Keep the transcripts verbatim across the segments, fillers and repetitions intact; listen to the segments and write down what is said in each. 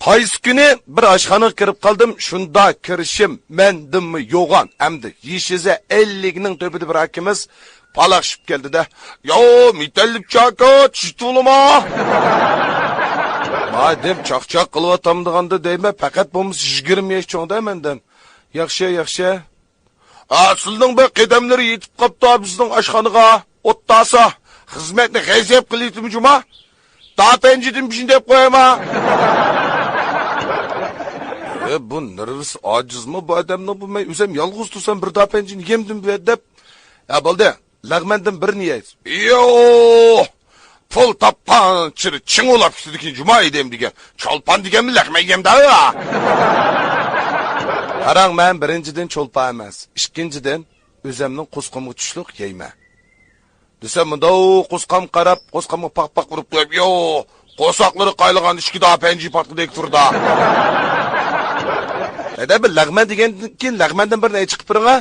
قايسى كۈنى بىر ئاشخانىغا كىرىپ قالدىم، شۇندا كىرىشىم مەندىنمۇ يوغان ھەمدە يېشى ئەللىكنىڭ تۆپىدە بىر ئاكىمىز پالاقشىپ كەلدى-دە، يو، مىتەللىپ چاكا، چىتۇلما! ما دەم چاقچاق قىلىۋاتامدىغاندا دەيمەن، پەقەت بولمىسا يىگىرمە ياش چوڭ-دە مەندىن. ياخشى، ياخشى. ئا، سىلىنىڭ بىر قەدەملىرى يېتىپ قاپتا بىزنىڭ ئاشخانىغا. ئوتتاسا، خىزمەتنى غەزەپ قىلىۋېتىم جۇما. داپەنجىدىن بىشنى دەپ قويما. ئە، بۇ نېرۋىسى ئاجىزمۇ بۇ ئادەمنىڭ؟ بۇ مەن ئۆزۈم يالغۇز تۇرسام بىر داپەنجىنى يەمدىم بۇ دەپ. ئە، بولدى. لەغمەندىن بىرنى يەيسىز. يو! پۇل تاپقانچىلىرى چىڭ ئۇلاپ كېتىدىكەن جۇما ئىدىم دېگەن. چولپان دېگەنمۇ لەغمەن يەمدە. قاراڭ، مەن بىرىنچىدىن چولپان ئەمەس. ئىككىنچىدىن، ئۆزەمنىڭ قورسىقىمغا چۈشلۈك يەيمەن. دېسەم، مۇنداق قورسىقىم قاراپ، قورسىقىمغا پاق-پاق ئۇرۇپ قويۇپ، يو! قورساقلىرى قايلىغان ئىچكى داپەنجى پارتلىدەك تۇردا. دەدە، بىر لەغمەن دېگەندىن كېيىن لەغمەندىن بىرنى ئېچىقىپ بېرىڭە.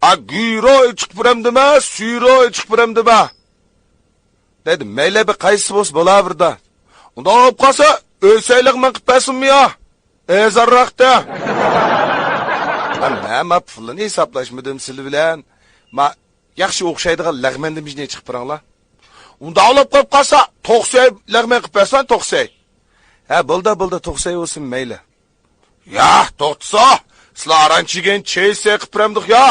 ئا، گۈيرو ئېچىقىپ بېرەمدىمە، سۈيرو ئېچىقىپ بېرەمدىمە؟ دەيدۇ، مەيلى، بىر قايسىسى بولسا بولاۋېرىدۇ. ئۇنداق بولۇپ قالسا، ئۆسەي لەغمەن قىلىپ بەرسۇنمۇ يا؟ ئېزارراقتا. ھە، مەن ما پۇلىنى ھېسابلاشمىدىم سىلى بىلەن. ما ياخشى ئوخشايدىغان لەغمەندىن بىرنى چىقىپ بېرىڭلار. ئۇنداق بولۇپ قالسا، توقسەي لەغمەن قىلىپ بەرسەن، توقسەي. ھە، بولدى، بولدى، توقسەي بولسۇن، مەيلى. يا، توختىسا، سىلەر ئاران چىگەن چەي سەي قىپ بېرەمدۇق يا.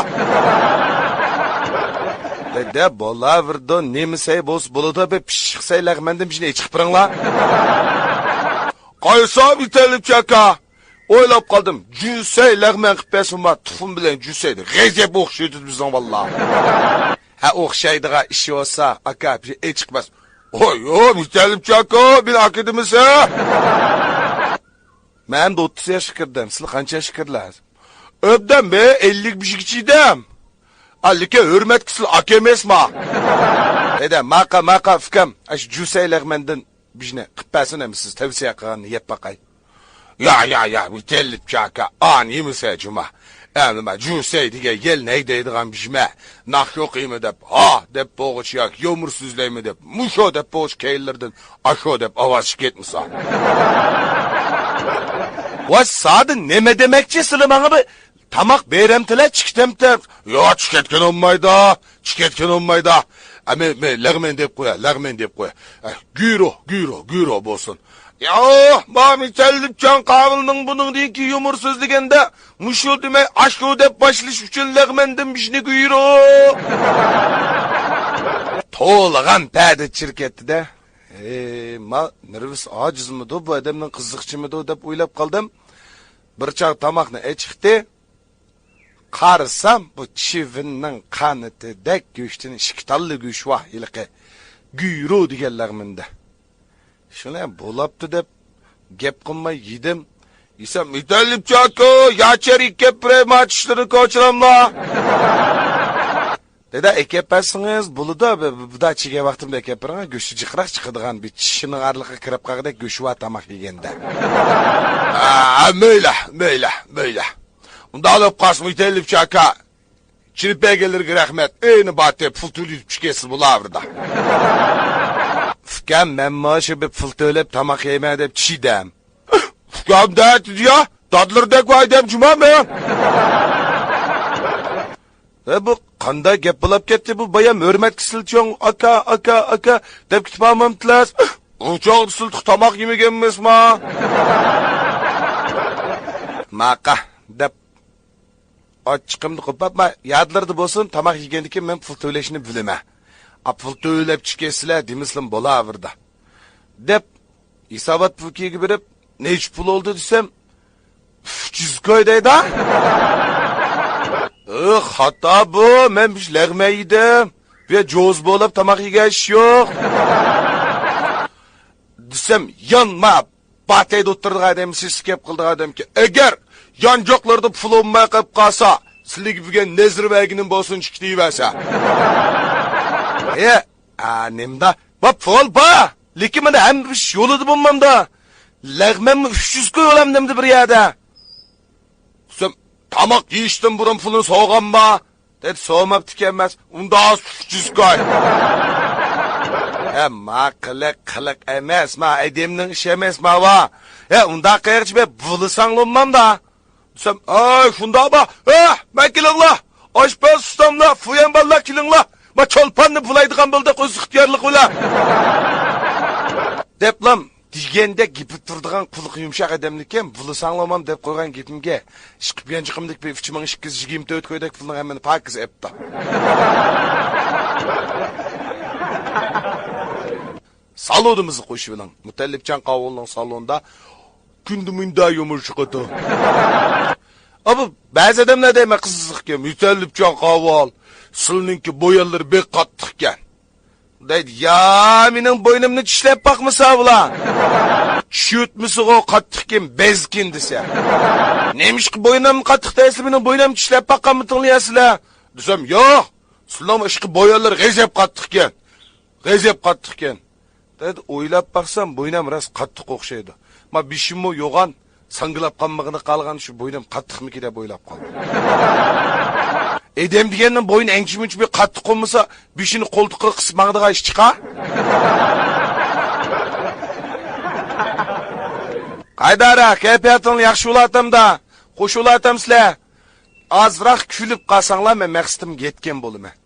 دەدە، بولاۋېرىدۇ، نېمە سەي بولسا بولىدۇ، بىر پىششىق سەي لەغمەندىن بىرنى ئېچىقىپ بېرىڭلار. قايسا بىتەللىپ چاكا؟ ئويلاپ قالدىم، جۈسەي لەغمەن قىپ بەرسۇن بار، تۇخۇم بىلەن جۈسەينى غەزەپ ئوخشىتىدۇ بىزنىڭ بالىلار. ھە، ئوخشايدىغان ئىش بولسا، ئاكا، بىر ئېچىقماس. ئوي، يو، بىتەللىپ چاكا، مېنى ئاكا دېمىسە. مەن ئەمدى ئوتتۇز ياشقا كىردىم. سىلەر قانچە ياشقا كىردىلەر؟ ئۆبدەم بە، ئەللىك بېشىگە چىدەم. ئا، لېكىن ھۆرمەتكە سىلەر ئاكا ئەمەسما. دەدە، ماقا، ماقا، ئۇكام، ئاشۇ جۈسەي لەغمەندىن بىرنى قىپ بەرسۇن، ئەمدى سىز تەۋسىيە قىلغاننى يەپ باقاي. يا، يا، يا، مۇتەللىپ چاكا، ئان يېمىسە جۇما. ئەمدى ما جۈسەي دېگەن يەل نەي دەيدىغان بىژمە. ناخشا ئوقۇيمۇ دەپ، ھا دەپ بولغۇچە ياكى يۇمۇر سۆزلەيمۇ دەپ، مۇشۇ دەپ بولغۇچە كەينىلىرىدىن ئاشۇ دەپ ئاۋاز چىقىپ كەتمىسا. ۋاي، سادە نېمە دېمەكچى سىلى ماڭا بىر تاماق بېرەمتىلە، چىكىتەمتە؟ يا، چىكەتكىنى بولمايدا، چىكەتكىنى بولمايدا. ئە، مەن، مەن لەغمەن دەپ قويا، لەغمەن دەپ قويا. ئە، گۈرو، گۈرو، گۈرو بولسۇن. يا، ما مىتەللىپ چاڭ قاۋىلنىڭ بۇنىڭدىن كېيىن يۇمۇر سۆزلىگەندە، مۇشۇ دېمەي، ئاشۇ دەپ باشلىشى ئۈچۈن لەغمەندىن بىشنى گۈرو. تولىغان پەدە چىركەتتىدە. ئەي، ما نېرۋىسى ئاجىزمىدۇ، بۇ ئادەمنىڭ قىزىقچىمىدۇ دەپ ئويلاپ قالدىم. بىر چاغ تاماقنى ئېچىقتى. قارىسام، بۇ چىۋىننىڭ قانىتىدەك گۆشتىن ئىككى تاللا گۆش بار، ھېلىقى گۈرو دېگەنلەر مەندە. شۇنى بولاپتۇ دەپ گەپ قىلماي يېدىم. يېسەم، مىتەللىپ چاكا، ياچەر يېكەپ بېرەي، ما چىشلىرىنى كوچىلاملا. دەدە، ئەكەپ بەرسىڭىز بولىدۇ، بۇ، بۇ، بۇدا چىگەن ۋاقتىمدا ئەكەپ بېرىڭ، گۆشى جىقراق چىقىدىغان بىر چىشىنىڭ ئارىلىقىغا كىرىپ قالغۇدەك گۆشى بار تاماق يېگەندە. ئا، مەيلى، مەيلى، مەيلى. ئۇنداق بولۇپ قالسا مىتەللىپ چاكا. چىرىپ بەرگەنلىرىگە رەھمەت. ئەينى باتى پۇل تۆلىتىپ چىكەسىز بۇلاردا. ئۇكام، مەنمۇ شۇ بىر پۇل تۆلەپ تاماق يەيمەن دەپ چىدەم. ئۇكام دەتىدىيا، دادلىرىدەك ۋاي دەم جۇما مەن. ئە، بۇ قانداق گەپ بولاپ كەتتى؟ بۇ بايام ھۆرمەتكە سىلچوڭ، ئاكا، ئاكا، ئاكا دەپ كېتىپ ئالمامتىلا؟ ئۇ چاغدا سىلتىق تاماق يېمىگەنمىسما؟ ماقا دەپ ئاچچىقىمنى قوپاپ، ما يادلىرىدا بولسۇن، تاماق يېگەندىن كېيىن مەن پۇل تۆلەشنى بىلىمەن. ئا، پۇل تۆلەپ چىكەسىلەر دېمىسىلىم بولاۋېرىدۇ. دەپ، ھېسابات پوكىيىگە بېرىپ، نەچچە پۇل بولدى دېسەم، ئۈچ يۈز كوي دەيدۇ. ئۇ، خاتا بۇ، مەن بىر لەغمەن يېدىم. بۇ جوز بولاپ تاماق يېگەن ئىش يوق. دېسەم، يانما باتەيدە ئولتۇرىدىغان ئادەم، سېسىق گەپ قىلىدىغان ئادەمكەن. ئەگەر يانجاقلىرىدا پۇل بولماي قېلىپ قالسا، سىلىگە بۈگۈن نەزىر بەرگىنىم بولسۇن، چىكىتىۋەرسە. ھە، ئا، نېمىدا؟ با، پۇل بار. لېكىن مانا ھەممە ئىش يولىدا بولمامدا. لەغمەنمۇ ئۈچ يۈز كوي بولامدىمدى بىر يەردە. سەن تاماق يېيىشتىن بۇرۇن پۇلنى سورىغانما؟ دەپ سورىماپتىكەنمەس. ئۇندا ئۈچ يۈز كوي. ئە، ما قىلىق، قىلىق ئەمەس، ما ئادەمنىڭ ئىشى ئەمەس، ماۋا. ئە، ئۇنداق قىلغىچە بىر بۇلىساڭ بولمامدا. دېسەم، ئەي، شۇنداقما؟ ھە، مەن كېلىڭلار. ئاشپەز ئۇستاملار، فۇيەن بالىلار كېلىڭلار. ما چولپاننى بۇلايدىغان بولدۇق ئۆز ئىختىيارلىقى بىلەن. دەپلام دېگەندەك گېپى تۇرىدىغان قۇلىقى يۇمشاق ئادەملىكەن، بۇلىساڭلامام دەپ قويغان گېپىمگە ئىشقىپ يانچۇقۇمدىكى بىر ئۈچ مىڭ ئىككى يۈز يىگىرمە تۆت كويدەك پۇلنىڭ ھەممىنى پاكىز ئەپتۇ. سالونىمىزنى قوشۇۋېلىڭ. مۇتەللىپجان قاۋۇلنىڭ سالونىدا كۈندە مۇندا يۇمۇر چىقىدۇ. ئابۇ، بەزى ئادەملەر دەيمەن قىزىقكەن، مۇتەللىپجان قاۋۇل، سىلىنىڭكى بويانلىرى بەك قاتتىقكەن. دەيدۇ، يا، مېنىڭ بوينۇمنى چىشلەپ باقمىسا بۇلار. چۈشۈرتمىسىغۇ قاتتىقكەن، بەزكىن دېسە. نېمىشقا بوينۇمنى قاتتىق دەيسىلەر، مېنىڭ بوينۇمنى چىشلەپ باققانمىتىڭلار سىلەر؟ دېسەم، ياق، سىلەرنىڭ ئىشقى بويانلىرى غەزەپ قاتتىقكەن. غەزەپ قاتتىقكەن. دەيدۇ، ئويلاپ باقسام، بوينام راست قاتتىق ئوخشايدۇ. ما بېشىممۇ يوغان، ساڭگىلاپ قالمىغىنى قالغان شۇ بوينام قاتتىقمىكى دەپ ئويلاپ قالدىم. ئادەم دېگەننىڭ بوينى ئەنچە-مۇنچە بىر قاتتىق بولمىسا، بېشىنى قولتۇقىغا قىسىپ ماڭىدىغان ئىش چىقار. قايدارا، كەيپىياتىڭلار ياخشى بولاتامدا؟ خوش بولاتامسىلەر؟ ئازراق كۈلۈپ قالساڭلار، مەن مەقسىتىمگە يەتكەن بولىمەن.